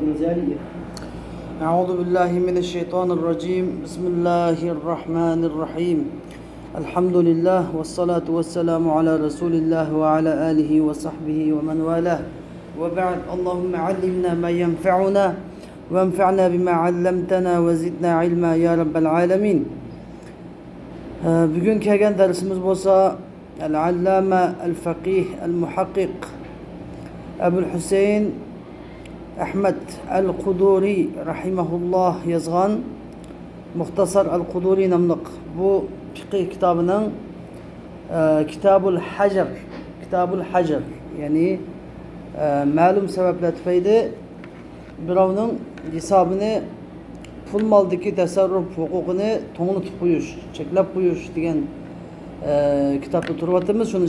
الغزالي. أعوذ بالله من الشيطان الرجيم. بسم الله الرحمن الرحيم. الحمد لله والصلاة والسلام على رسول الله وعلى آله وصحبه ومن والاه، وبعد. اللهم علمنا ما ينفعنا وانفعنا بما علمتنا وزدنا علما يا رب العالمين. Bugun kelgan darsimiz bo'lsa al-allama al-faqih al-muhaqqiq Abul Husayn Ahmad al-Quduriy rahimahulloh yozgan Muxtasar al-Quduriy nomli bu fiqh kitobining Kitabul Hajr, Kitabul Hajr, ya'ni ma'lum sabablar tufayli birovning hisobini pul moldagi tasarruf huquqini to'nglatib qo'yish, cheklab qo'yish degan kitobda turyapmiz. Shuni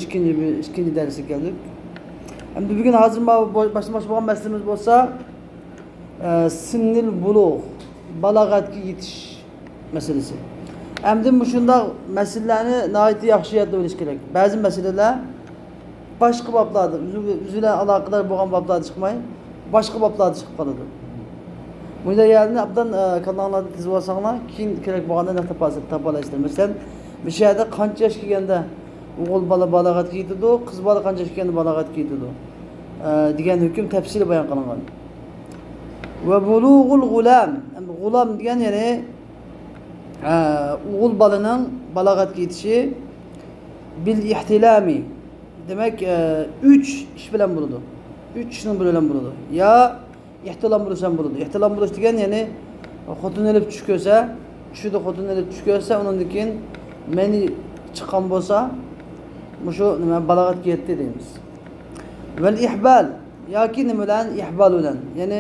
ikkinchi darsiga keldik. Endi bugun hozir boshlamoqchi bo'lgan masalamiz bo'lsa sinnil bulug', balog'atga yetish masalasi. Endi shundoq masalalarni nihoyatda yaxshi yodlab olish kerak. Ba'zi masalalar boshqa boblarda, o'zi bilan aloqador bo'lgan boblarda chiqmay, boshqa boblarda chiqib qoladi. Bunday yerni obdan kanallarda tizib olsanglar, keyin kerak bo'lganda naq topa olasizlar. Masalan, bir yerda qancha yosh kelganda o'g'il bola balog'atga yetadi, qiz bola qancha yosh kelganda balog'atga yetadi degan hukm tafsili bayon qilingan. Va bulug'ul g'ulam, endi g'ulam degan ya'ni o'g'il bolaning balog'atga yetishi bil ihtilami, demak 3 ish bilan bo'ladi. 3 ishning biri bilan bo'ladi. Ya ihtilom bo'lish ham bo'ladi. Ihtilom bo'lish degan ya'ni xotin ilib tush ko'rsa, tushida xotin ilib tush ko'rsa, undan keyin meni chiqqan bo'lsa, shu nima balog'atga yetdi deymiz. Val ihbal yoki nima bilan ihbal bilan, ya'ni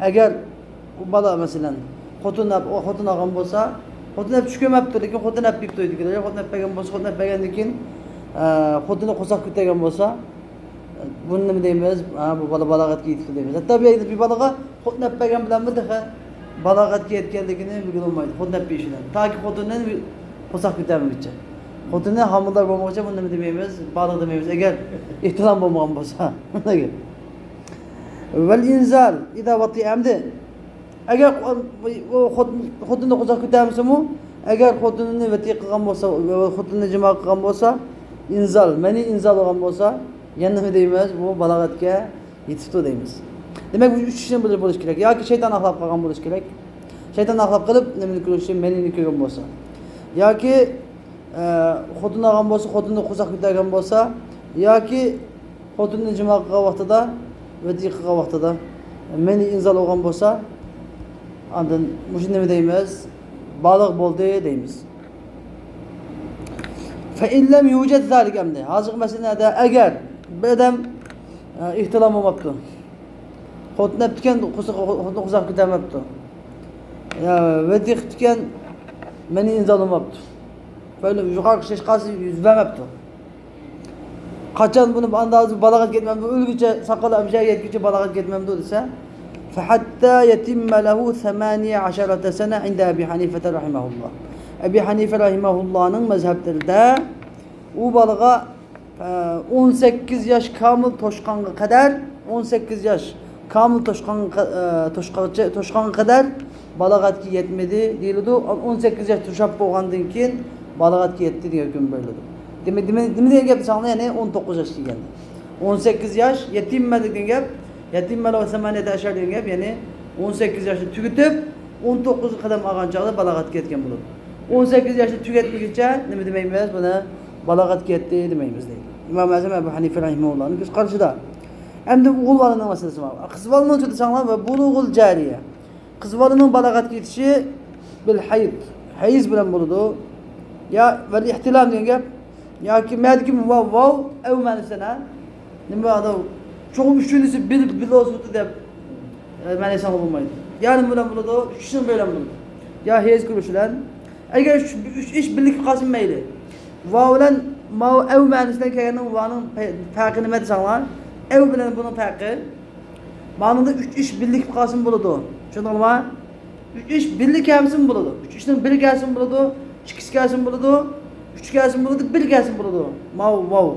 agar u bola masalan xotin olgan bo'lsa, xotin olib tush ko'rmabdi, lekin xotin olib beribdi deydilar. Xotin olib bergan bo'lsa, xotin olib bergandan keyin xotini qo'saq ko'targan bo'lsa, buni nima deymiz? Ha, bu bola balog'atga yetdi deymiz. Hatto bu yerda bir bolaga xotin olib bergan bilan bir daha balog'atga yetganligini bilib bo'lmaydi xotin olib berishidan. Toki xotinni qo'saq ko'tarmaguncha. Xotini homilador bo'lmaguncha buni nima demaymiz? Baliq demaymiz. Agar ehtilom bo'lmagan bo'lsa. Val inzal ida vati amdi. Agar xotinni qo'saq ko'tarmasimi, agar xotinini vati qilgan bo'lsa, xotinni jimo qilgan bo'lsa, inzal, mani inzal bo'lgan bo'lsa, yana nima deymiz? Bu balog'atga yetibdi deymiz. Demak, bu 3 ishni bilib bo'lish kerak. Yoki shayton axlab qolgan bo'lish kerak. Shayton axlab qilib nimani ko'rishi, manini ko'rgan bo'lsa. Yoki xotin olgan bo'lsa, xotinni qo'saq ko'targan bo'lsa, yoki xotinni jimo qilgan vaqtida, vati qilgan vaqtida mani inzal bo'lgan bo'lsa, andan mushuni nima deymiz? Baliq bo'ldi deymiz. Fa in lam yujad zalik amdi. Hozirgi masalada agar bir odam ihtilom bo'lmabdi, xotin olib turgan, xotinni qo'saq ko'tarmabdi, vati qilib turgan, mani inzal bo'lmabdi, böyle yuqori hech qaysi yuz bermabdi. Qachon buni andozi balog'atga yetmabdi, o'lguncha soqol abjaga yetguncha balog'atga yetmabdi desa, فحتى يتم له 18 سنة عند أبي حنيفة رحمه الله. أبي حنيفة رحمه الله'nın mezheplerinde u balga 18 yaş kamil toşqanga kadar, 18 yaş kamil toşqanga kadar balog'atga yetmedi deyiladi. 18 yaş to'shab bo'lgandan keyin balog'atga yetdi degan hukm beriladi. Demak, nima degan gap desanglar, ya'ni 19 yosh deganda. 18 yosh yetinmadi degan gap, yetinmadi va samaniyata ashar degan gap, ya'ni 18 yoshni tugatib 19 qadam olgan chog'da balog'atga yetgan bo'ladi. 18 yoshni tugatmaguncha nima demaymiz? Buni balog'atga yetdi demaymiz deydi. İmom Azam Abu Hanifa rahimahullohning ko'z qarashida. Endi o'g'il bolaning masalasi bor. Qiz bolaning desanglar va bulug'ul jariya. Qiz bolaning balog'atga yetishi bil hayd, hayz bilan bo'ladi. Ya vel ihtilam degan gap yoki madki vav vav ev ma'nosida nima adam cho'g'im uchinchisi bil bil deb ma'nosi bo'lmaydi. Ya'ni bilan bo'ladi, uchini bilan bo'ladi. Ya hayz ko'rish bilan agar uch ish birlik qolsin mayli. Vav bilan mav ev ma'nosidan kelganning vavning farqi nima desanglar, ev bilan buning farqi ma'noda uch ish birlik qolsin bo'ladi. Tushundingmi? Uch ish birlik kelsin bo'ladi. Uch ishning biri kelsin bo'ladi, ikkisi kelsin bo'ladi, uch kelsin bo'ladi, bir kelsin bo'ladi. Mav vav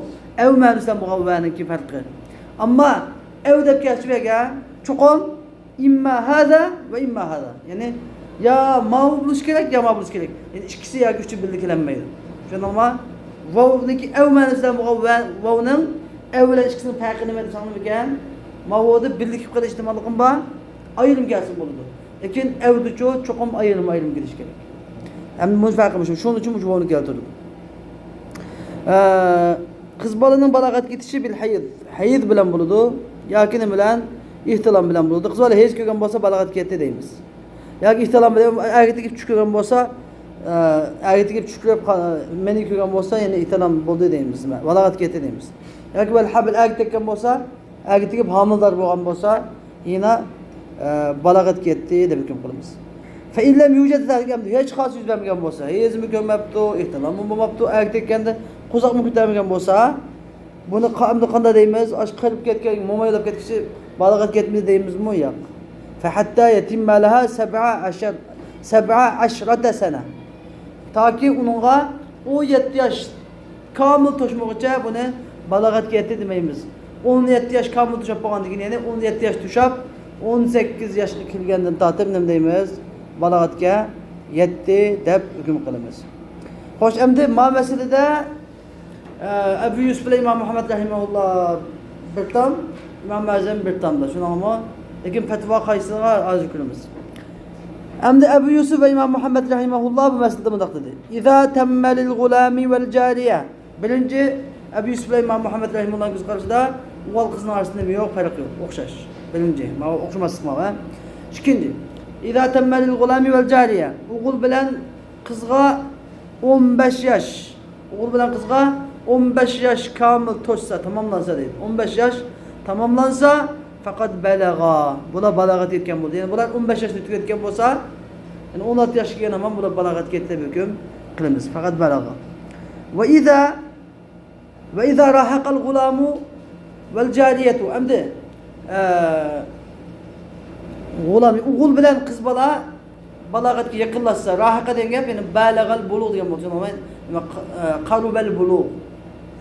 ev ma'nosidan bo'lgan vaninki farqi. Ammo ev deb kelsa agar cho'qim İmma hâzâ ve imma hâzâ. Ya'ni ya mavi bo'lishi kerak, ya mavi bo'lishi kerak. Ya'ni ikkisi yoki uchi birga kelinmaydi. Tushundingmi? Vovniki ev ma'nosida bo'lgan vovning ev bilan ikkisining farqi nima deb ekan? Mavda birga kelib qolish ehtimolligim bor, ayrim kelsin bo'ladi. Lekin evdichu cho'qim ayrim ayrim kelishi kerak. Hem bu farqi shu. Shuning uchun bu vovni keltirdim. Qiz bolaning balog'atga yetishi bil hayz, hayz bilan bo'ladi yoki nima bilan? Ihtilom bilan bo'ladi. Qiz bola hech ko'rgan bo'lsa balog'atga yetdi deymiz. Yoki ihtilom bilan erga tegib tush ko'rgan bo'lsa, erga tegib tush ko'rib meni ko'rgan bo'lsa, ya'ni ihtilom bo'ldi deymiz, balog'atga yetdi deymiz. Yoki vel habl erga tekkan bo'lsa, erga tegib homildor bo'lgan bo'lsa, yana balog'atga yetdi deb hukm qilamiz. Fa illam yujad zalika, hech qaysi yuz bermagan bo'lsa, hezmi ko'rmabdi, ihtilommi bo'lmabdi, erga tekkanda qo'zoqmi ko'tarmagan bo'lsa, buni endi qanday deymiz? Ash qirib ketgan, mo'maylab ketkichi balog'atga yetmadi deymizmi? Yo'q. Fa hatta yatimma laha sab'a ashrata sana. Toki uningga 17 yosh komil to'shmag'icha buni balog'atga yetdi demaymiz. 17 yosh komil to'shib bo'lgandan keyin, ya'ni 17 yosh to'shab 18 yoshga kelgandan tortib nima deymiz? Balog'atga yetdi deb hukm qilamiz. Xo'sh, endi ma masalada Abu Yusuf bilan Imom Muhammad rahimahulloh bir tom, İmam Azam bir tomda, shunaqmi? Lekin fatvo qaysiga hozir ko'ramiz. Endi Abu Yusuf va Imom Muhammad rahimahulloh bu masalada bundoq dedi. Iza tamma lil g'ulami val jariya. Birinchi Abu Yusuf bilan Imom Muhammad rahimahullohning ko'z qarashida o'g'il qizning orasida nima yo'q, farq yo'q, o'xshash. Birinchi, ma o'xshamaslik ma. Ikkinchi, iza tamma lil g'ulami val jariya. O'g'il bilan qizga 15 yosh, o'g'il bilan qizga 15 yosh komil to'shsa, tamomlansa deydi. 15 yosh tamomlansa faqat balag'a. Bular balag'at yetgan bo'ldi. Ya'ni bular 15 yoshni tugatgan bo'lsa, ya'ni 16 yoshga kelgan ham bular balag'atga yetdi deb hukm qilamiz. Faqat balag'a. Va iza rahaqal g'ulamu val jariyatu. Endi g'ulam o'g'il bilan qiz bola balag'atga yaqinlashsa, rahaqa degan gap ya'ni balag'al bulug' degan bo'lsa, nima qarubal bulug'.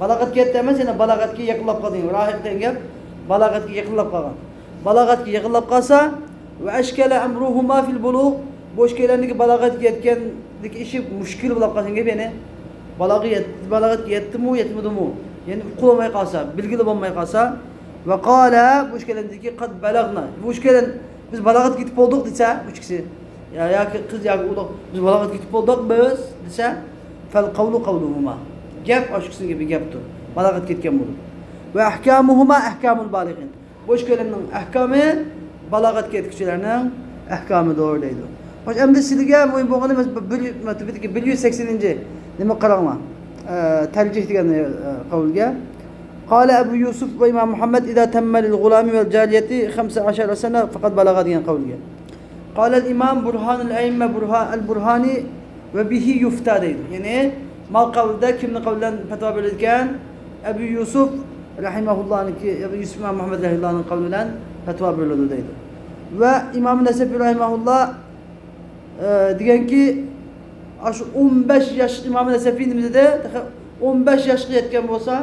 Balag'atga yetdi emas, ya'ni balag'atga yaqinlab qoldi. Rahiq degan gap balag'atga yaqinlab qolgan. Balag'atga yaqinlab qolsa va ashkala amruhuma fil bulug', bu ishkalarniki balag'atga yetgandagi ishi mushkul bo'lib qolgan gap, ya'ni balag'atga yetdimi, yetmadimi? Ya'ni uqulmay qolsa, bilgili bo'lmay qolsa va qala bu ishkalarniki qad balag'na. Bu ishkalar biz balag'atga yetib bo'ldik desa, uch kishi ya yoki qiz yoki o'g'il biz balag'atga yetib bo'ldik biz desa, fal qawlu qawluhuma. Gap shu kishining gapi gapdir. Balag'atga yetgan bo'ladi. Va ahkamuhuma ahkamul balig'in. Bu ishkalarning ahkomi balag'atga yetguchilarning ahkomidir deydi. Xo'sh, endi sizlarga muhim bo'lgani 180 nima qaranglar. Tarjih degan qavlga. Qala Abu Yusuf va Imom Muhammad ida tamma lil g'ulami wal jariyati 15 sana faqat balag'a degan qavlga. Qala al-Imam Burhanul Aimma Burhan al-Burhani va bihi yufta deydi. Ya'ni mal qavlda kimni qavlidan fatvo berilgan? Abu Yusuf rahimahullohniki, Abu Yusuf Imom Muhammad rahimahullohning qavli bilan fatvo beriladi deydi. Va Imom Nasafiy rahimahulloh deganki, shu 15 yosh Imom Nasafiy nima dedi? 15 yoshga yetgan bo'lsa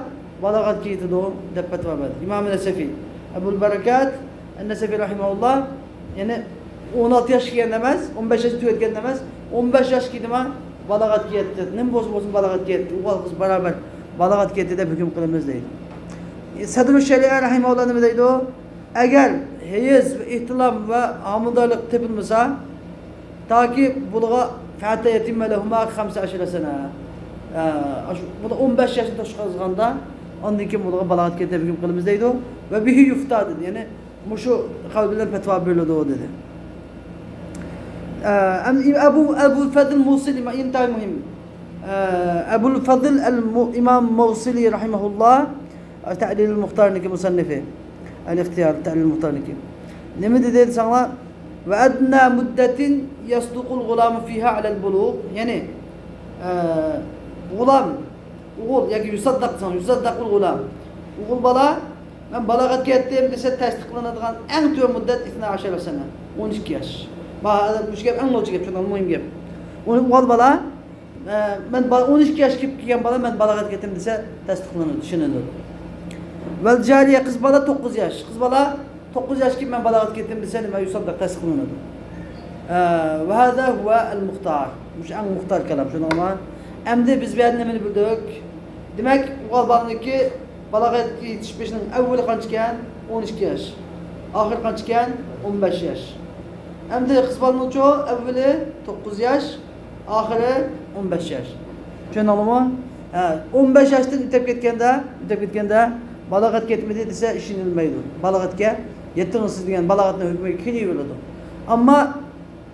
balog'atga yetadi deb fatvo berdi. Imom Nasafiy Abul Barakat An-Nasafiy rahimahulloh, ya'ni 16 yoshga kelganda emas, 15 yoshga tugatganda emas, 15 yoshga nima balog'atga yetdi. Nima bo'lsa bo'lsin balog'atga yetdi. O'g'il qiz barobar balog'atga yetdi deb hukm qilamiz deydi. Sadrul Sharia rahimahulloh nima deydi? Agar hayz va ihtilom va homildorlik topilmasa, toki bularga fata yatimma lahuma 15 sana. Bular 15 yoshni to'shqazganda ondan keyin bularga balog'atga yetdi deb hukm qilamiz deydi. Va bihi yufta dedi. Ya'ni mushu qavl bilan fatvo beriladi dedi. Abu Fadl Musili intahay muhim. Abu Fadl al-Imam Musili rahimahulloh Ta'lil al-Muxtarniki musannifi. Al-Ixtiyar Ta'lil al-Muxtarniki. Nima dedi desanglar? Va adna muddatin yasduqul g'ulamu fiha ala al-bulugh. Ya'ni g'ulam o'g'il yoki yusaddaq desang, yusaddaqul g'ulam. O'g'il bola men balog'atga yetdim desa tasdiqlanadigan eng tuvan muddat 12 sana, 12 yosh. Bu gap eng lo'chi gap, shundan muhim gap. O'g'il bola men 12 yoshga kelib kelgan bola men balog'atga yetdim desa tasdiqlanadi, tushuniladi. Val jariya qiz bola 9 yosh. Qiz bola 9 yoshga men balog'atga yetdim desa nima yusaddaq tasdiqlanadi. Ve hâzâ huve el muhtar. Bu en muhtar kelam. Şunu ama. Endi biz bu yerda nimani bildik? Demak, o'g'il bolaniki balog'atga yetishishning avvali qancha ekan? 12 yosh. Oxiri qancha ekan? 15 yosh. Endi qiz bolaningchi avvali 9 yosh, oxiri 15 yosh. Tushundingmi? Ha, 15 yoshdan o'tib ketganda balog'atga yetmadi desa ishonilmaydi. Balog'atga yetdingiz degan balog'atning hukmi kelaveradi. Ammo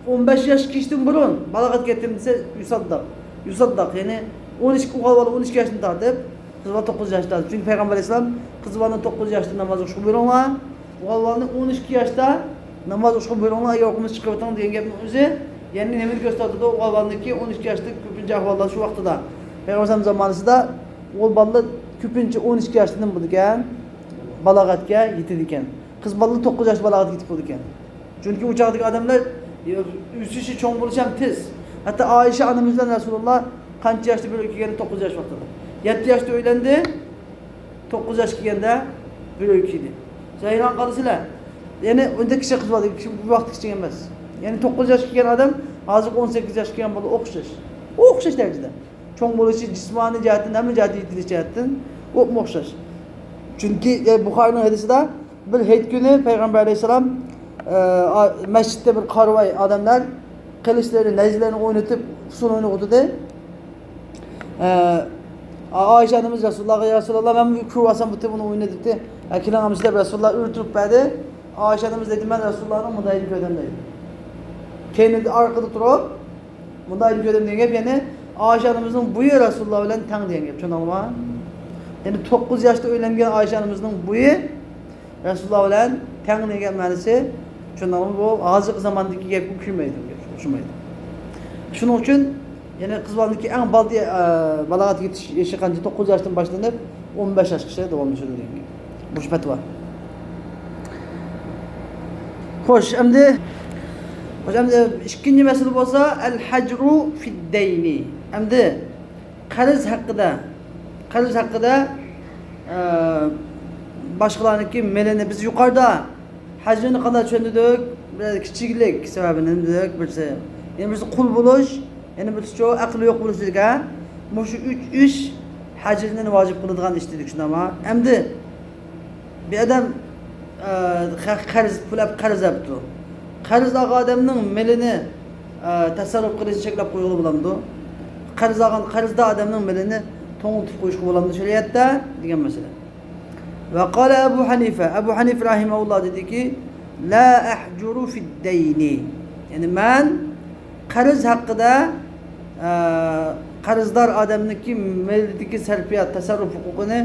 15 yosh kechdan burun balog'atga yetdim desa yusaddaq. Yusaddaq, ya'ni 12 o'g'il bola 12 yoshdan tortib, qiz bola 9 yoshda tortib. Chunki payg'ambar alayhissalom qiz bolani 9 yoshda namoz o'qishga buyurganlar, o'g'il bolani 12 yoshda namoz o'qishga buyurganlar, agar o'qimiz chiqib o'ting degan gapning o'zi, ya'ni nimani ko'rsatadi? O'g'il bolaniki 12 yoshda ko'pincha ahvollar shu vaqtida. Payg'ambar alayhissalom zamonasida o'g'il bolalar ko'pincha 12 yoshda nima bo'ldi ekan? Balog'atga yetadi ekan. Qiz bolalar 9 yoshda balog'atga yetib qoldi ekan. Chunki u chog'dagi odamlar o'sishi cho'ng bo'lishi ham tez. Hatto Oysha onamiz bilan Rasululloh qancha yoshda bir kelganda 9 yosh vaqtida. 7 yoshda uylandi, 9 yosh kelganda bir keldi. Siz hayron qolasizlar. Ya'ni unda kishi qiz bola, kishi bu vaqt kichik emas. Ya'ni 9 yosh kelgan odam hozir 18 yosh kelgan bola o'xshash. O'xshash darajada. Cho'ng bo'lishi jismoniy jihatdan, hamma jihatdan yetilish jihatdan o'xshash. Chunki Buxoriyning hadisida bir hayit kuni payg'ambar alayhissalom masjidda bir qorvoy odamlar qilichlari, nayzalarini o'ynatib, usul o'ynab o'tdi. Ayşe anamız Resulullah'a, ya Resulallah ben ko'rib olsam bu bunu o'yna debdi. Keling deb Rasululloh o'rtirib berdi. Ayşe anamız dedi ben Resulullah'ın bundayını ko'rdim dedi. Keyin arkada turib bundayını ko'rdim degan gap, ya'ni Ayşe anamızning bo'yi Rasululloh bilan tang degan gap. Tushundingmi? Ya'ni 9 yoshda uylangan Ayşe anamızning bo'yi Rasululloh bilan tang degan ma'nosi. Tushundingmi? Bu hozirgi zamondagi gapga kirmaydi, o'xshamaydi. Shuning uchun ya'ni qiz bolaniki eng balog'atga yetish yoshi qancha? 9 yoshdan boshlanib 15 yoshgacha davomlashadi degan gap. Bu fatvo. Xo'sh, endi ikkinchi masala bo'lsa al hajru fid dayni. Endi qarz haqida boshqalarniki melini biz yuqorida hajrni qanday tushundik? Bir kichiklik sababini dedik, birisi. Yana birisi qul bo'lish, yana birisi shu aqli yo'q bo'lish dedik, ha? Bu shu 3 ish hajrni vojib qiladigan ish dedik shundami? Endi bir odam qarz pulab qarz olibdi. Qarz olgan odamning melini tasarruf qilishni cheklab qo'ygan bo'lamdi. Qarz olgan qarzdor odamning melini to'ng'itib qo'yishga bo'lamdi shariatda degan masala. Va qala Abu Hanifa, Abu Hanifa rahimahulloh dediki, la ahjuru fid dayni. Ya'ni men qarz haqida qarzdor odamniki melidagi sarfiyat, tasarruf huquqini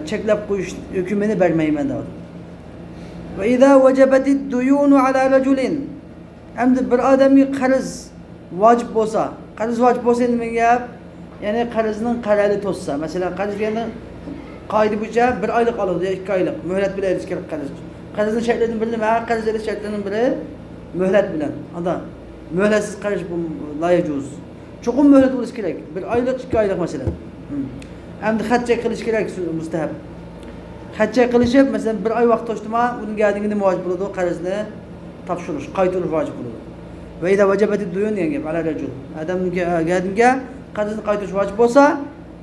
cheklab qo'yish hukmini bermayman dedi. Va iza vajabatid duyunu ala rajulin. Endi bir odamga qarz vojib bo'lsa, qarz vojib bo'lsa nima gap? Ya'ni qarzning qarali to'ssa, masalan, qarz deganda qoida bo'yicha 1 oylik oladi yo 2 oylik muhlat bilan olish kerak qarz. Qarzning shartlaridan biri nima? Qarz olish shartlaridan biri muhlat bilan. Anda muhlatsiz qarz bu la yajuz. Cho'qim muhlat bo'lishi kerak. 1 oylik, 2 oylik masalan. Endi xatcha qilish kerak mustahab. Xatcha qilishib, masalan, 1 oy vaqt to'shdimi, uning gardinga nima vojib bo'ladi? Qarzni topshirish, qaytarish vojib bo'ladi. Va ida vajabatid duyun degan gap ala rajul. Odamga gardinga qarzni qaytarish vojib bo'lsa,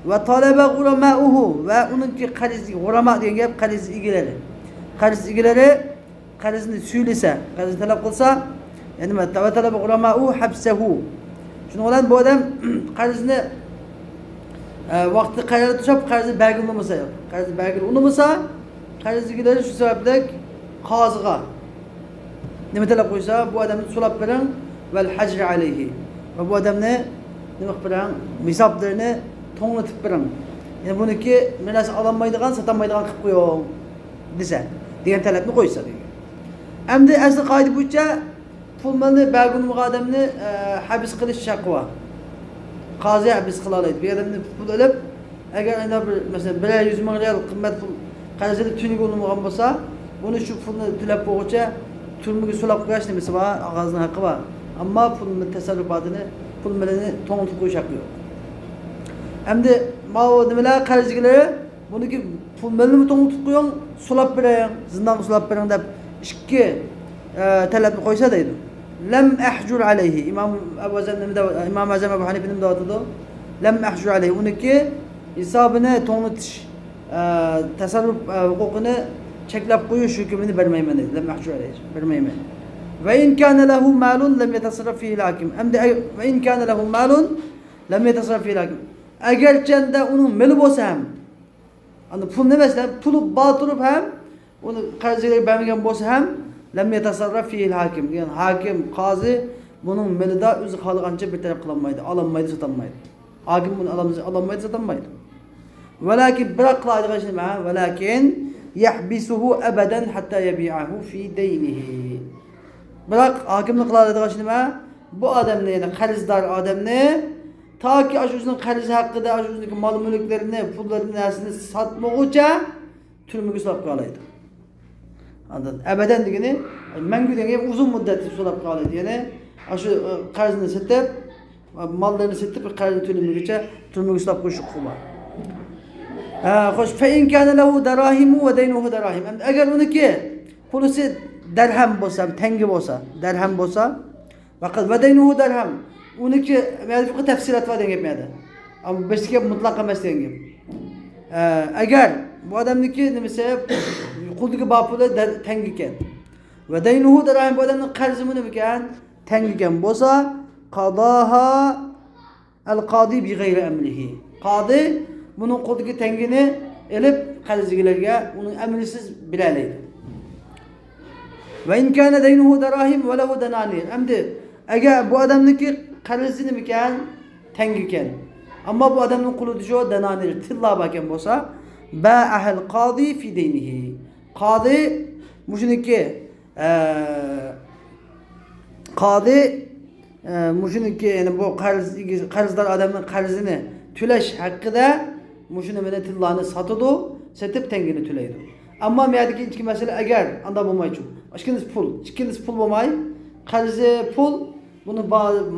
va talaba g'uramauhu va uningki qarzi g'urama degan gap qarz egalari. Qarz egalari qarzni suylasa, qarzni talab qilsa, ya'ni nima? Va talaba g'uramau habsahu. Shuning bilan bu odam qarzni vaqti qarori tushib, qarzni bergin bo'lmasa, qarzni bergin unimasa, qarz egalari shu sababli qoziga nima talab qo'ysa, bu odamni sulab bering val hajr alayhi. Va bu odamni nima qilib bering? Hisoblarini to'nglatib bering. Ya'ni buniki narsa ololmaydigan, sotolmaydigan qilib qo'ying desa, degan talabni qo'ysa degan. Endi asli qoida bo'yicha pul molni bergun odamni habs qilish haqqi bor. Qozi habs qila oladi. Bir odamni pul olib, agar endi bir masalan 100 ming real qimmat pul qarz olib to'lga olmagan bo'lsa, buni shu pulni to'lab bo'lguncha turmaga sulab qo'yish nimasi bor, og'azning haqqi bor. Ammo pulni tasarrufotini, pul molini to'ng'itib qo'yish haqqi yo'q. Endi mal nimalar qarzgilari buniki pul molini to'ng'itib qo'ying, sulab bering, zindonga sulab bering deb ikki talabni qo'ysa deydi. Lam ahjur alayhi. Imom Abu Azam nima, Imom Azam Abu Hanifa nima deyotidi? Lam ahjur alayhi. Uniki hisobini to'nitish, tasarruf huquqini cheklab qo'yish hukmini bermayman deydi. Lam ahjur alayhi. Bermayman. Va in kana lahu malun lam yatasarraf fihi al-hakim. Hamda va in kana lahu malun lam yatasarraf fihi al-hakim. Agarchanda uning mili bo'lsa ham, ana pul emas, puli bor turib ham uni qarzga bermagan bo'lsa ham lam yatasarraf fihi al-hakim degan hakim, qozi buning milida o'zi xohlagancha bir taraf qilolmaydi, ololmaydi, sotolmaydi. Hakim buni ololmaydi, sotolmaydi. Velakin biroq qiladigan ish nima? Velakin yahbisuhu abadan hatta yabi'ahu fi daynihi. Biroq hokimni qiladigan ish nima? Bu odamni, ya'ni qarzdor odamni toki o'zining qarzi haqida, o'zining mol mulklarini, pullarini, narsasini sotmag'ucha turmaga solib qo'ya oladi. Andan abadan degani mangu degan uzun muddat solib qo'ya oladi. Ya'ni shu qarzini sotib, mollarini sotib, qarzini to'lamaguncha turmaga solib qo'yish huquqi bor. Xo'sh, fa in kana lahu darahimu va daynuhu darahim. Agar uniki pulisi dirham bo'lsa, tanga bo'lsa, dirham bo'lsa, faqat va daynuhu dirham. Uniki fiqh tafsilot bor degan gap edi. Ammo bizga mutlaq emas degan gap. Agar bu odamniki nimasi qo'lidagi bor puli tanga ekan. Va daynuhu dirham, bu odamning qarzi nima ekan? Tanga ekan bo'lsa, qadoha al-qodi bi g'ayri amrihi. Qodi buning qo'lidagi tangini ilib qarzigilarga uning amrisiz beralaydi. Va in kana daynuhu darahim va lahu dananir. Endi agar bu odamniki qarzi nima ekan? Tanga ekan. Ammo bu odamning qo'lida shu dananir tilla bor ekan bo'lsa, ba'ahal qodi fi daynihi. Qodi mushuniki qodi mushuniki, ya'ni bu qarz qarzdor odamning qarzini to'lash haqida mushuni bilan tillani sotadi, sotib tangini to'laydi. Ammo bu yerdagi ikki masala agar anda bo'lmaychi, ikkinchisi pul, ikkinchisi pul bo'lmay, qarzi pul, buni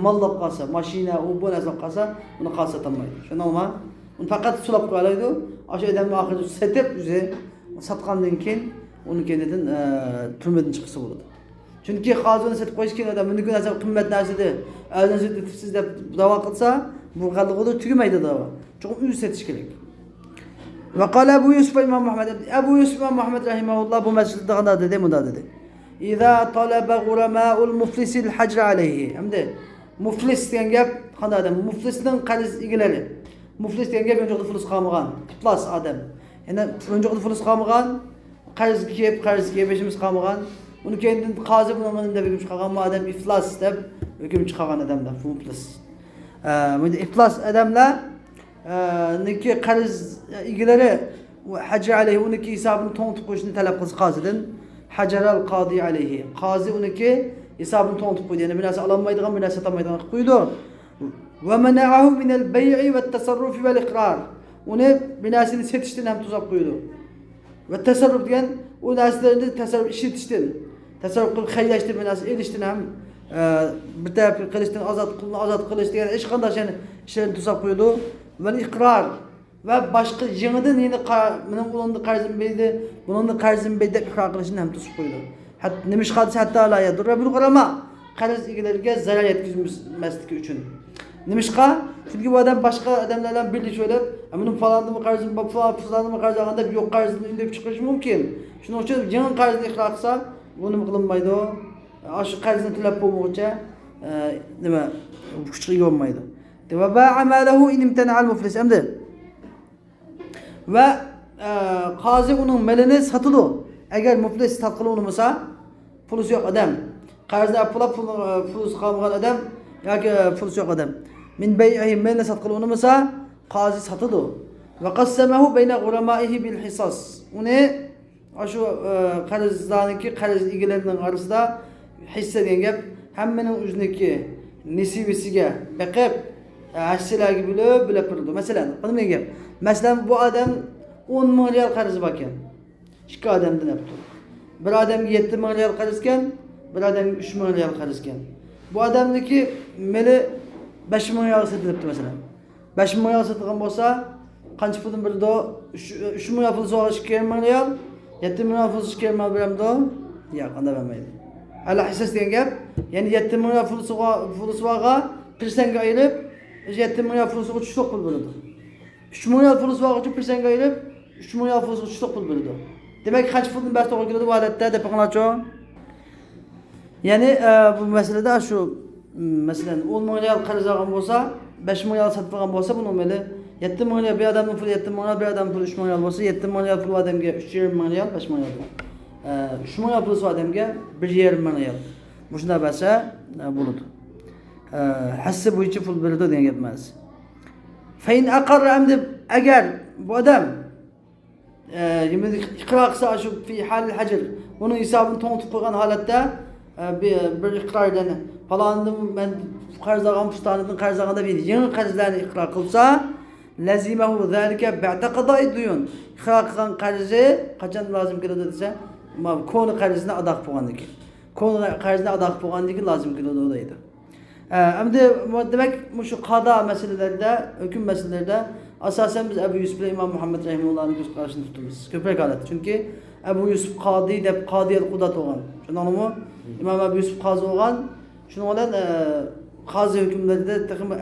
mollab qolsa, mashina u bu narsa qolsa, uni qolsa sotolmaydi. Tushundingmi? Uni faqat sulab qo'ya oladi. O'sha odamni oxiri sotib, o'zi sotgandan keyin uni keyinidan turmadan chiqsa bo'ladi. Chunki hozir uni sotib qo'yish keyin odam buniki narsa qimmat narsada, arzon sotibsiz deb da'vo qilsa, bu qallig'ida tugamaydi da'vo. Cho'qim uy sotish kerak. Va qala Abu Yusuf Imom Muhammad, Abu Yusuf Imom Muhammad rahimahulloh bu masalada qanday dedi? Bunda dedi. Iza talaba ghurama'ul muflisil hajr alayhi. Hamda muflis degan gap qanday odam? Muflisning qarz egalari. Muflis degan gap yo'qda fulus qolmagan, iflos odam. Ya'ni yo'qda fulus qolmagan, qarzga kelib, qarzga kelib beshimiz qolmagan. Uni keyin qozi buni deb hukm chiqargan bu odam iflos deb hukm chiqargan odamlar, muflis. Bu iflos odamlar niki qarz egalari hajr alayhi uniki hisobini to'ng'itib qo'yishni talab qilsa qozidan, hajaral qodi alayhi. Qozi uniki hisobini to'ng'itib qo'ydi. Ya'ni bir narsa ololmaydigan, bir narsa sotolmaydigan qilib qo'ydi. Va mana'ahu minal bay'i va tasarrufi val iqrar. Uni bir narsani sotishdan ham to'sib qo'ydi. Va tasarruf degan u narsalarni tasarruf ishlatishdan, tasarruf qilib xayrlashdan, bir narsa erishdan ham bir taraf qilishdan ozod qilni ozod qilish degan hech qanday shayni ishlarni to'sib qo'ydi. Va iqror va boshqa yangidan yana mening undan qarzim berdi, bundan qarzim berdi deb iqror qilishni ham to'sib qo'ydi. Hatta nimish qolsa hatto la yadurra bil g'urama, qarz egalariga zarar yetkazmasligi uchun. Nimishqa? Chunki bu odam boshqa odamlar bilan birlashib olib, buni falonni qarzim bor, falonni qarz olgan deb yo'q qarzini undab chiqarishi mumkin. Shuning uchun yangi qarzni iqror qilsa, bu nima qilinmaydi? Shu qarzni to'lab bo'lmaguncha nima kuchga ega bo'lmaydi. Va ba'a malahu in imtana'al muflis. Endi va qozi uning malini sotadi. Agar muflis sotqili unimasa, pulisi yo'q odam, qarzni pulab pulisi qolmagan odam yoki pulisi yo'q odam min bay'ihi malini sotqili unimasa, qozi sotadi. Va qassamahu bayna g'uramaihi bil hisas. Uni shu qarzlarniki qarz egalarining orasida hissa degan gap hammaning o'ziniki nisibisiga baqib hissalarga bo'lib bo'lib turdi. Masalan, nima gap? Masalan, bu odam 10 ming riyal qarzi bor ekan. Ikki odamdan olibdi. Bir odamga 7 ming riyal qarz ekan, bir odamga 3 ming riyal qarz ekan. Bu odamniki meli 5 ming riyal sotilibdi masalan. 5 ming riyal sotilgan bo'lsa, qancha puldan berdi? 3 ming riyal pul so'rash 2 ming riyal, 7 ming riyal pul 2 ming beramdi. Yo'q, unda bermaydi. Ala hissas degan gap, ya'ni 7 ming riyal pulisiga persentga ayirib, 7 ming riyal pulisiga tushliq pul beradi. 3 ming riyal pulisiga persentga ayirib, 3 ming riyal pulisiga tushliq pul beradi. Demak, qancha pulni bersa to'g'ri keladi bu holatda deb qilinglarchi? Ya'ni bu masalada shu, masalan, 10 ming riyal qarz olgan bo'lsa, 5 ming riyal sotib olgan bo'lsa, buni mayli 7 ming riyal, bir odamning puli 7 ming riyal, bir odamning puli 3 ming riyal bo'lsa, 7 ming riyal puli odamga 3,5 ming riyal, 5 ming riyal. 3 ming riyal puli odamga 1,5 ming riyal. Bu shunday bersa bo'ladi. Hassa bo'yicha pul beradi degan gap emas. Fa in aqarra, endi agar bu odam iqror qilsa, shu fi hal hajr, uni hisobini to'ng'itib qo'ygan holatda bir iqrordan falondan man qarz olgan, pustonidan qarz olgan deb yangi qarzlarni iqror qilsa, lazimahu zalika ba'da qado'i duyun. Iqror qilgan qarzi qachon lozim keladi desa, koni qarzini ado qilib bo'lgandan keyin, koni qarzini ado qilib bo'lgandan keyin lozim keladi deydi. Endi demak, shu qado masalalarida, hukm masalalarida asosan biz Abu Yusuf bilan Imom Muhammad rahimahullohning ko'z qarashini tutamiz ko'proq holat. Chunki Abu Yusuf qodiy deb, qodiyal qudat bo'lgan, tushundingmi? Imom Abu Yusuf qozi bo'lgan. Shuning bilan qozi hukmlarida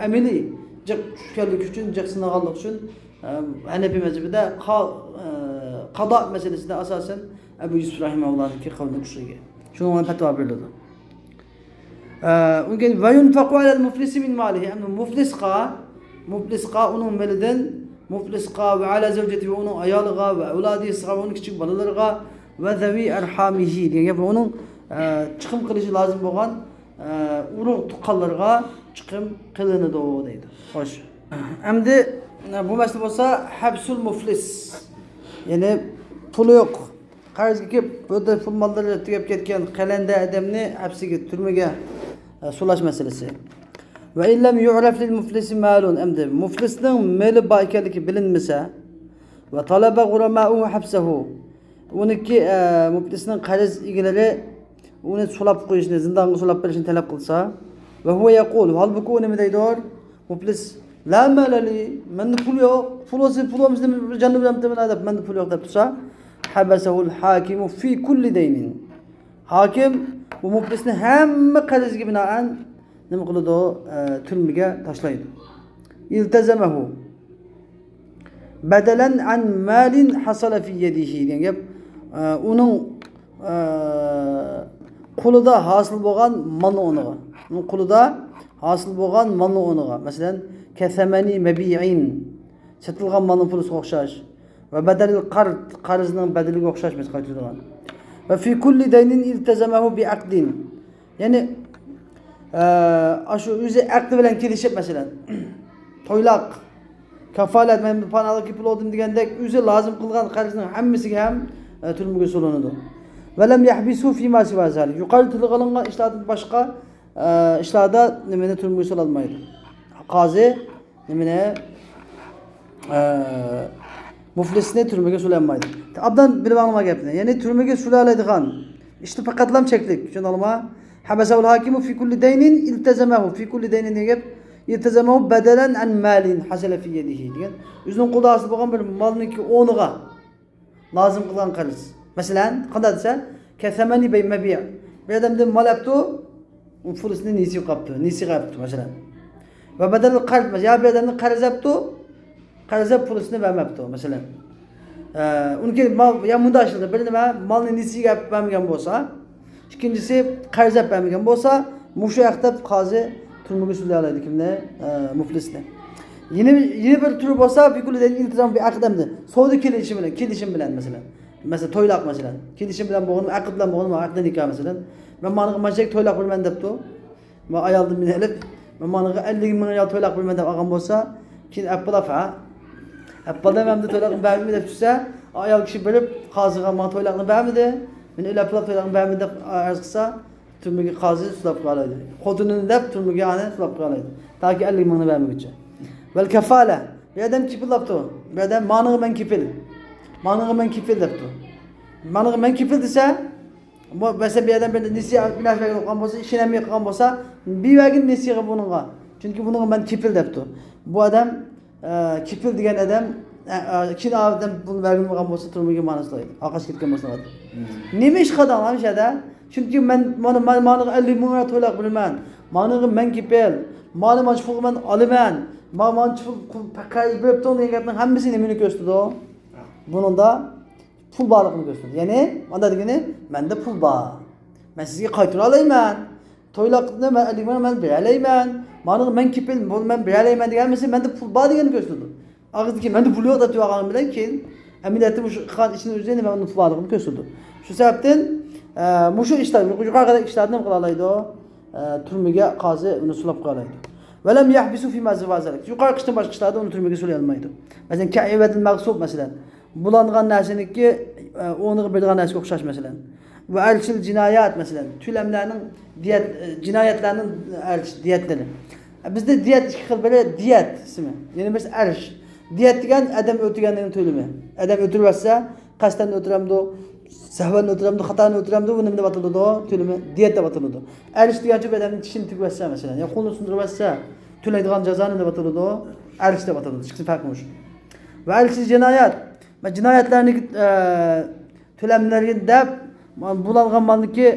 amaliy jiq tushganligi uchun, jiq sinaganlik uchun Hanafiy mazhabida qado masalasida asosan Abu Yusuf rahimaullohniki qavli kuchli. Shuning bilan fatvo beriladi. Unga va yunfaqu alal muflisi min malihi. Endi muflisqa uning malidan, muflisqa va ala zawjati, va uning ayoliga, va avladiga, va uning kichik bolalariga, va zavi arhamihi degan gap, va uning chiqim qilishi lozim bo'lgan urug' tuqqanlarga chiqim qilinadi deydi. Xo'sh, endi bu masala bo'lsa habsul muflis, ya'ni puli yo'q, qarzga kelib bu yerda pul mollari tugab ketgan qalanda odamni hapsiga, turmaga sulash masalasi. Va illam yu'raf lil muflisi malun. Endi muflisning meli bor ekanligi bilinmasa, va talaba g'urama'uhu habsahu, uniki muflisning qarz egalari uni sulab qo'yishni, zindonga sulab berishni talab qilsa, va huwa yaqul, holbuki u nima deydi muflis? La mala li, menda pul yo'q, pul bo'lsa, pul bo'lmasa jonni bilan deb, menda pul yo'q deb tursa, habasahul hakimu fi kulli daynin. Hokim bu muflisni hamma qarziga binoan nima qiladi? Turmaga tashlaydi. Iltazamahu badalan an malin hasala fi yadihi degan gap, uning qo'lida hosil bo'lgan molni o'rniga, uning qo'lida hosil bo'lgan molni o'rniga, masalan, kasamani mabiin, sotilgan molni pulisiga o'xshash, va badalil qard, qarzning badaliga o'xshash qaytadigan, va fi kulli daynin iltazamahu bi aqdin, ya'ni shu o'zi aqdi bilan kelishib, masalan, to'yloq, kafolat, man panohga pul oldim degandek o'zi lozim qilgan qarzning hammasiga ham turmaga solinadi. Va lam yahbisu fi ma siva zalik, yuqori tilga olingan ishlardan boshqa ishlarda nimani turmaga sololmaydi qozi, nimani, muflisni turmaga so'lolmaydi. Obdan bilib olma gapni, ya'ni turmaga so'la oladigan ishni faqatlam cheklik, tushundingmi? Habasahul hakimu fi kulli daynin iltazamahu fi kulli daynin degan gap, iltazamahu badalan an malin hasala fi yadihi degan, o'zining qo'lida hosil bo'lgan bir molniki o'rniga lozim qilgan qarz. Masalan, qanday desa, kasamani bay mabi', bir odamdan mol olibdi, u pulisini nesiya qilibdi, nesiya qilibdi masalan, va badal qarz, yo bir odamdan qarz olibdi, qarz olib pulisini bermabdi masalan. Uniki mol yo bunday ishlaydi: bir nima, molni nesiyaga olib bermagan bo'lsa, ikkinchisi qarz olib bermagan bo'lsa, mushu yoqda qozi turmaga so'lay oladi kimni? Muflisni. Yana bir turi bo'lsa, iltizom bi aqdamdi, savdo kelishi bilan, kelishim bilan, masalan, to'yloq, masalan, kelishim bilan bo'lgan, aqd bilan bo'lgan, aqd nikoh. Masalan, man mana mana to'yloq beraman debdi, man ayolni minib, man mana 50 ming riyal to'yloq beraman deb olgan bo'lsa, keyin apalab, ha, appalam hamda to'yloqni bermaydi deb tushsa, ayol kishi bilib qoziga, man to'yloqni bermadi, men o'ylab to'yloqni bermadi deb arz qilsa, turmaga qozi sulab qo'yadi xotinini deb, turmaga ani sulab qo'yadi toki 50 mingni bermaguncha. Val kafala, bir odam kepillabdi, bir odam manig'i man kepil, manig'i man kepil debdi. Manig'i man kepil desa, masalan, bir odam bir nesiya qilgan bo'lsa, ishonmay qilgan bo'lsa, bergin nesiyaga buningga, chunki buningga man kepil debdi. Bu odam kepil degan odam. Keyin odam pulni bergan bo'lsa turmaga ma'noslaydi. Aqash ketgan bo'lsa. Nima ish qiladi shada? Chunki men mana mana 50 ming lira to'lab bilaman. Mana men kepel, mana mana pulni men olaman. Mana mana pul qarz berib degan gapning hammasi nimani ko'rsatadi? Buningda pul borligini ko'rsatadi. Ya'ni mana degani menda pul bor. Men sizga qaytara olaman. To'yloqni men 50 ming men bera olaman. Mana men kepel, buni men bera olaman degan hammasi menda pul bor degani ko'rsatadi. Og'izdagi menda pul yo'q deb turgan bilan keyin amaliyotda shu qilgan ishini o'zi nima uni pul borligini ko'rsatadi. Shu sababdan mushu ishlar yuqorida ishlarni nima qila oladi? Turmaga qozi uni sulab qo'ya oladi. Va lam yahbisu fi ma zalik. Yuqori ishdan boshqa ishlarda uni turmaga sulay olmaydi. Masalan, ka'ibatul mag'sub masalan, bulangan narsaniki o'rniga beradigan narsaga o'xshash masalan. Va alshil jinoyat masalan, to'lamlarning diyat jinoyatlarning arsh diyatlari. Bizda diyat ikki xil, biri diyat ismi, yana birisi arsh. Diyat degan odam o'tirganning to'limi. Odam o'tirib olsa, qasddan o'tiramdi, sahvan o'tiramdi, xatoni o'tiramdi, bu nima deb ataladi? To'limi diyat deb ataladi. Arsh degan shu odamning tishini tugib olsa masalan, yo qo'lini sindirib olsa, to'laydigan jazoni deb ataladi? Arsh deb ataladi. Ikkisi farqi shu. Va arsh jinoyat. Va jinoyatlarni to'lamlarga deb bulangan molniki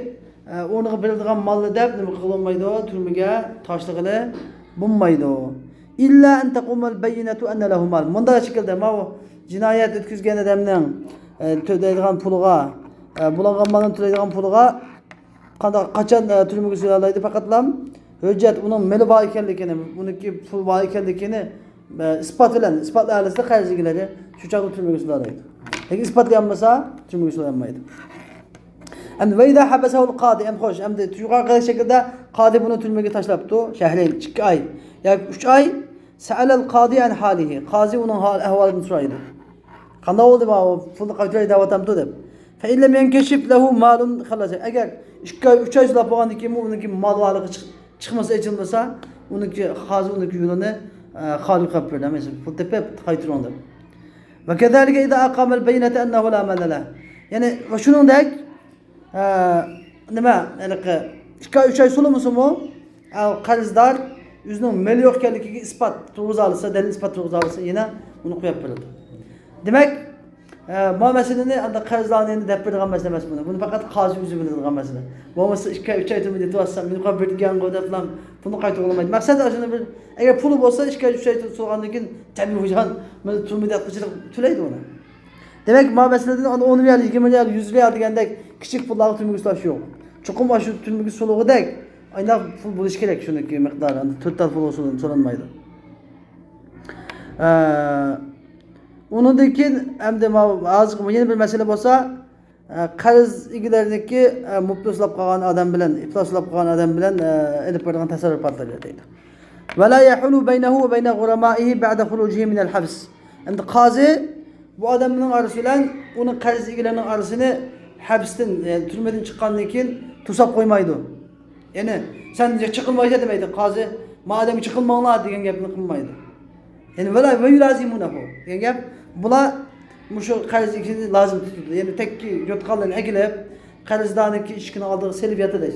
o'rniga beriladigan molni deb nima qilolmaydi? Turmaga toshlig'ini bo'lmaydi. Illa an taqumal bayyinatu anna lahu mal. Bunday shaklda ma jinoyat o'tkazgan odamning to'laydigan puliga, bulangan molni to'laydigan puliga qanday qachon turmaga so'ralaydi? Faqatlam hujjat uning meli bor ekanligini, uniki pul bor ekanligini isbot bilan isbotlay olsa qarz egalari shu chog'da turmaga so'ralaydi. Lekin isbotlay olmasa turmaga so'ralmaydi. Endi va ida habasahu al-qadi, endi xo'sh, endi yuqorqi shaklda qodi buni turmaga tashlabdi, shahrayn 2 oy yoki 3 oy. Sa'ala al-qadi an halihi. Qozi uning ahvolini so'raydi. Qanday bo'ldi bu pulni qaytaray deyapti deb. Fa illam yankashif lahu malun khalas. Agar 2 oy 3 oy sulab bo'lgandan keyin uniki mol borligi chiqmasa, ichilmasa, uniki qozi uniki yo'lini xoli qilib beradi. Masalan, pul tepib qaytaring deb. Va kadhalika idha aqama al-bayyinata annahu la mala lahu. Ya'ni va shuningdek nima anaqa 2 oy 3 oy so'lamasimi, qarzdor o'zining meli yo'q ekanligiga isbot turg'iza olsa, dalil isbot turg'iza olsa, yana uni qo'yib beradi. Demak, bu masalani anda qarzdorni endi deb beradigan masala emas buni. Buni faqat qozi o'zi biladigan masala. Bo'lmasa 2 oy 3 oy turib deb meni qo'yib bergan deb pulni qaytarib olmaydi. Maqsad shuni bir, agar puli bo'lsa 2 oy 3 oy so'rgandan keyin tabiiy hujan turmida to'laydi uni. Demak, bu masaladan 10 riyal, 20 riyal, 100 riyal degandek kichik pullarga turmaga sulash yo'q. Chuqur shu turmaga sulug'idek aynan pul bo'lishi kerak shuniki miqdori. To'rtta pul so'lanmaydi. Undan keyin endi hozir yana bir masala bo'lsa, qarz egalarniki muflislab qolgan odam bilan, ifloslab qolgan odam bilan ilib beradigan tasarrufotlar deydi. Va la yahulu baynahu va bayna g'uramaihi ba'da xurujihi min al-habs. Endi qozi bu odamning orasi bilan uni qarz egalarining orasini habsdan, ya'ni turmadan chiqqandan keyin to'sab qo'ymaydi. Ya'ni sen chiqilmaydi demaydi qozi, madam chiqilmanglar degan gapni qilmaydi. Ya'ni va yulazimunahu degan gap, bular shu qarz egasini lozim tutadi. Ya'ni tekki yo'tqonlarni egilib, qarzdorniki eshikini oldiga selib yotadi.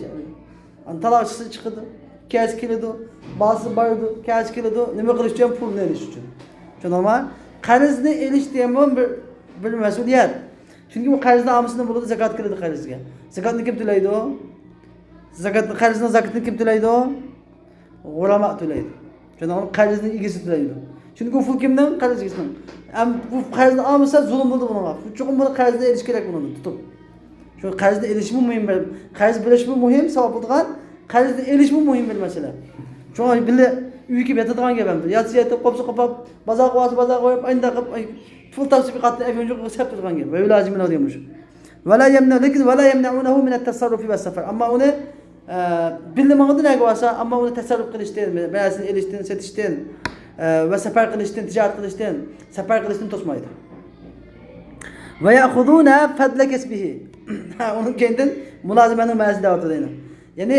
Talashchisi chiqadi, kaz keladi, bolasi boradi, kaz keladi. Nima qilish uchun? Pulni olish uchun. Tushundingmi? Qarzni olish degan bir mas'uliyat. Chunki bu qarzni olmasdan bo'ladi, zakot keladi qarzga. Zakotni kim to'laydi? Zakotni, qarzning zakotini kim to'laydi? G'urama to'laydi. Tushundingmi? Qarzning egasi to'laydi. Chunki bu pul kimning? Qarz egasining. Bu qarzni olmasa zulm bo'ldi bunga. Chuqur buni qarzni olish kerak buni tutib. Shu qarzni olishmi muhim, qarz berishmi muhim, savob bo'lgan, qarzni olishmi muhim bir masala. Chunki billa uyga kelib yotadigan gap ham. Yotsa yotib, qopsa qopib, bozorga borsa bozorga borib, ayni qilib pul topsa bir qatni ayvon sap turgan gap. Va lazim degan shu. Va la yamna, lekin va la yamnaunahu min at-tasarrufi was-safar. Ammo uni bilmag'ida nega bo'lsa, ammo uni tasarruf qilishdan, ba'zini elishdan, satishdan va safar qilishdan, tijorat qilishdan, safar qilishdan to'smaydi. Va ya'khuduna fadla kasbihi. Onun kendinden mulazimenin ma'nosi deydi. Ya'ni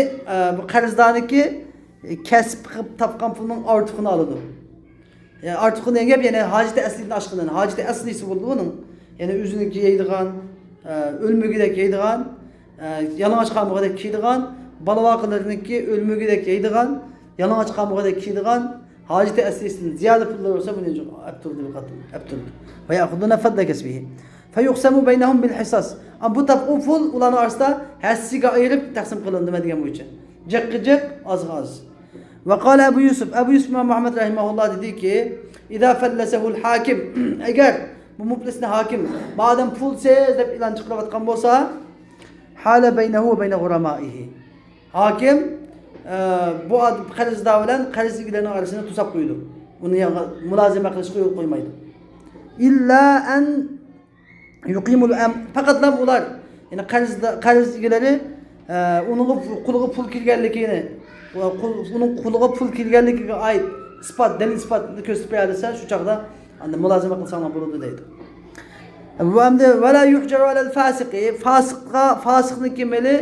bu qarzdorniki kasb qilib topgan pulning ortiqini oladi. Yani ortiqini degan gap, ya'ni hojati aslidan oshqini, hojati aslisi bo'ldi buning. Ya'ni o'ziniki yeydigan, o'lmugidek yeydigan, yalang'och qolmag'idek kiydigan, bola vaqalarniki o'lmugidek yeydigan, yalang'och qolmag'idek kiydigan, Haceti aslisidan ziyoda pullar bo'lsa, buni olib turdi bir qatim, olib turdi. Ve ya'khuduna fadla kasbihi. Feyuqsamu beynehum bil hisas. Ama bu tap o pul ularning orasida hassiga ayirib taqsim qilindi nima degan bo'yicha. Jiqqa jiq, ozga oz. Ve kâle Ebu Yusuf, Ebu Yusuf Muhammed rahimahullah dedi ki, İzâ fellesehu'l hakim, eğer bu muflisni hakim, madem pulsiz deb e'lon chiqarayotgan bo'lsa, hala beynehu ve beyne guramaihi. Hakim bu qarzdor bilan qarz egalarining orasini to'sab qo'ydi. Uni mulozima qilishga yo'l qo'ymaydi. Illa an yuqimul am, faqat lam ular, ya'ni qarz egalari uning qo'liga pul kelganligini, uning qo'liga pul kelganligiga oid isbot, dalil isbotni ko'rsatib bersa, shu chog'da anda mulozima qilsanglar bo'ladi deydi. Va endi vala yuhjaru alal fasiqi, fasiqqa, fasiqniki meli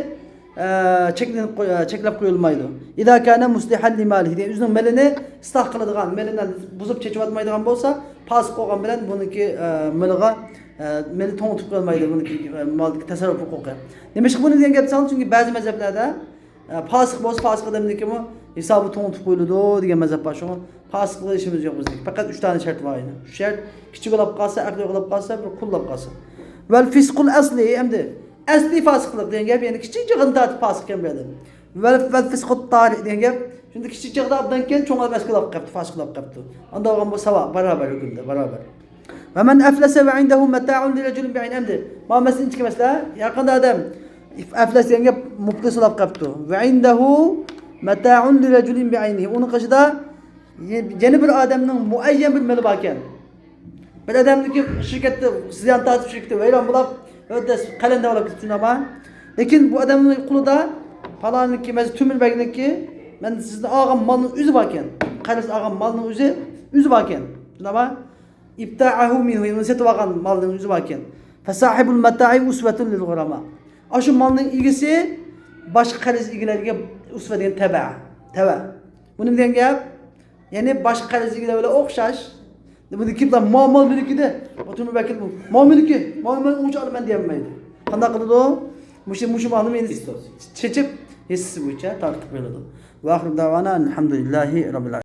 cheklanib cheklab qo'yilmaydi. Ida kana muslihan limalihi, degan o'zining melini isloh qiladigan, melini buzib chechib atmaydigan bo'lsa, fasiq bo'lgan bilan buniki meliga meli to'ng'itib qo'yilmaydi, buniki moldagi tasarruf huquqi. Demak, buni degan gap soldi, chunki ba'zi mazhablarda fasiq bo'lsa, fasiq odamnikimi hisobi to'ng'itib qo'yiladi degan mazhab bor. Shunga fasiq ishimiz yo'q bizniki. Faqat 3 tane shart bor. Shu shart kichik bo'lib qolsa, aqli bo'lib qolsa, bir qullab qolsa. Vel fisqul asli, endi asli fasiqlik degan gap, ya'ni kichik jig'in tortib fasiq ekan bu yerda. Vel fisqut tari degan gap, shunda kichik jig'da obdan keyin cho'ng olib eski bo'lib qolibdi, fasiq bo'lib qolibdi. Unda bo'lgan bu savo, barobar hukmda, barobar. Ve men aflasa ve indehu mata'un li rajulin bi'ayn emdi. Ma masalan ichki masala, yaqinda odam aflas degan gap muflis bo'lib qolibdi. Ve indehu mata'un li rajulin bi'aynihi. Uning qoshida yana bir odamning muayyan bir mali bor ekan. Bir odamniki shirkatda ziyon tortib, shirkatda vayron bo'lib, o'ta qalanda bo'lib ketdi ama. Lekin bu odamning qo'lida falonniki, masalan Tumirbegniki, men sizni olgan molning o'zi bor ekan. Qarz olgan molning o'zi bor ekan. Shundami? Ibta'ahu minhu, uni sotib olgan molning o'zi bor ekan. Fasahibul mata'i uswatun lil ghurama. Shu molning egasi boshqa qarz egalariga usva degan taba, tava. Buni degan gap, ya'ni boshqa qarz egalari bilan o'xshash. Buni kimlar mal meniki-da, Tumirbek bu mal meniki, mal men uncha olaman deyolmaydi. Qanday qiladi u? Mushu molni meni chechib hissisi bo'yicha tortib qo'yiladi. Va axiru davana alhamdulillahi robbil alamin.